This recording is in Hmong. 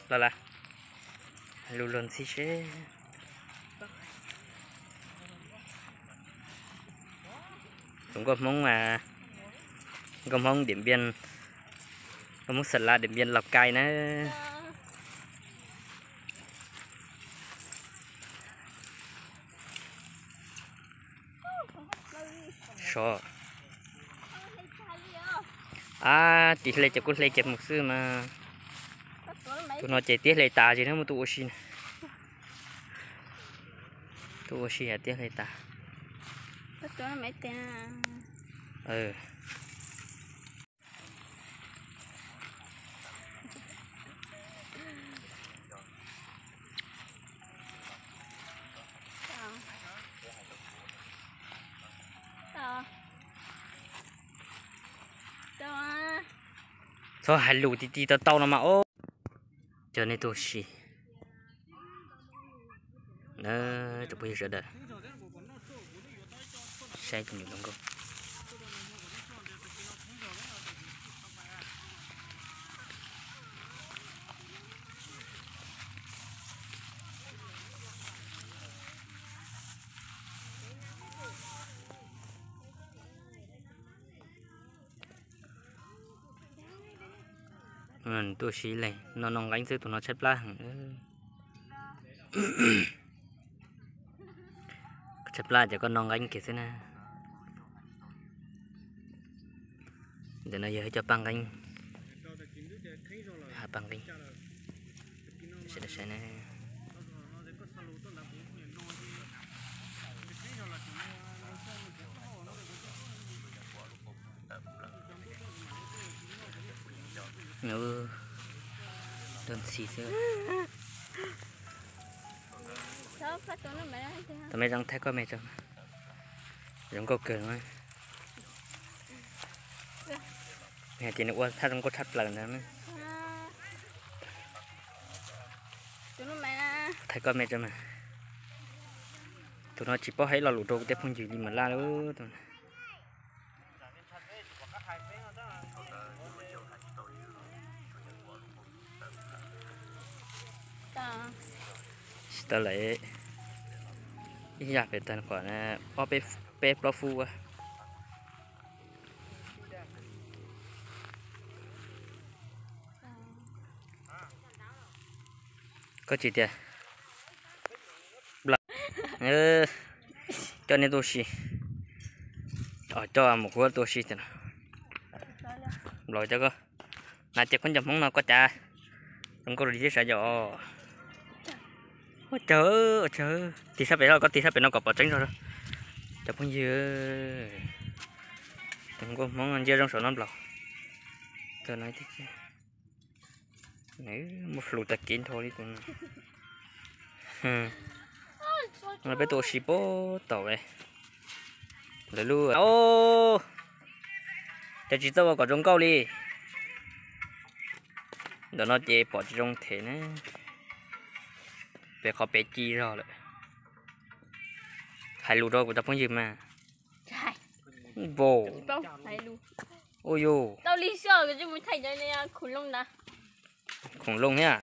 Los las, lus luag ntxhi seb. Tus nkauj Hmoob, nkauj Hmoob Điện Biên, nkauj Hmoob Xas Las Điện Biên Lào Cai na. Sov. Ab, tis hle ces kuj hle kiag mus xwb mas. Tus no ces tiab hle tas ces nws muaj tus ua si. Tus ua si tiab hle tas. Txhob hais lus ti ti tau tau no mas os. Cov nej tuaj si, cov phooj ywg sawv daws, saib tus niam hluas nkauj. Tuaj si leej no, no nqeeb xwb, tus no tshaib plab heev. Tshaib plab ces koj no nqeeb kiag xwb na. Ntawm no yog ib co paj nqeeb, paj nqeeb, sawv daws saib na. Luag ntxhi xwb. Tau me zoo thaij koj me tso. Zoo nkauj kawg. Nws hais tias nws ua thaj zoo nkauj tshaj plaws ntag. Thaij koj me tso mas. Tus no tsis paub hais lo lus rau kuv tej phooj ywg li mas laj lawm. Tsis tau lawm, ib yam pem tag qhov ob peb plaub fub. Koj tsis tias, coj nej tuaj si, coj mus kuv tuaj si tias, nplaum cov koj, hais tias koj nco Hmoob no koj cas zoo nkauj li thiab sav yom. Ua cas, ua cas tig sab pem, koj tig sab pem no kom pom tseeb zog cov phooj ywg. Tus nkauj Hmoob ntsia zoo saum no nplaum. Muaj hlus tag kev nrho li tus no. Peb tuaj ua si puag tom lawv lub, cas tsis txawj ua kom zoo nkauj li. Ntawm no ces pom tsis zoo them na, pem qhov pem ci zog lawm. Hais lus rau kuv cov phooj ywg mas. Npaum, ua yus, khoom looj thiab.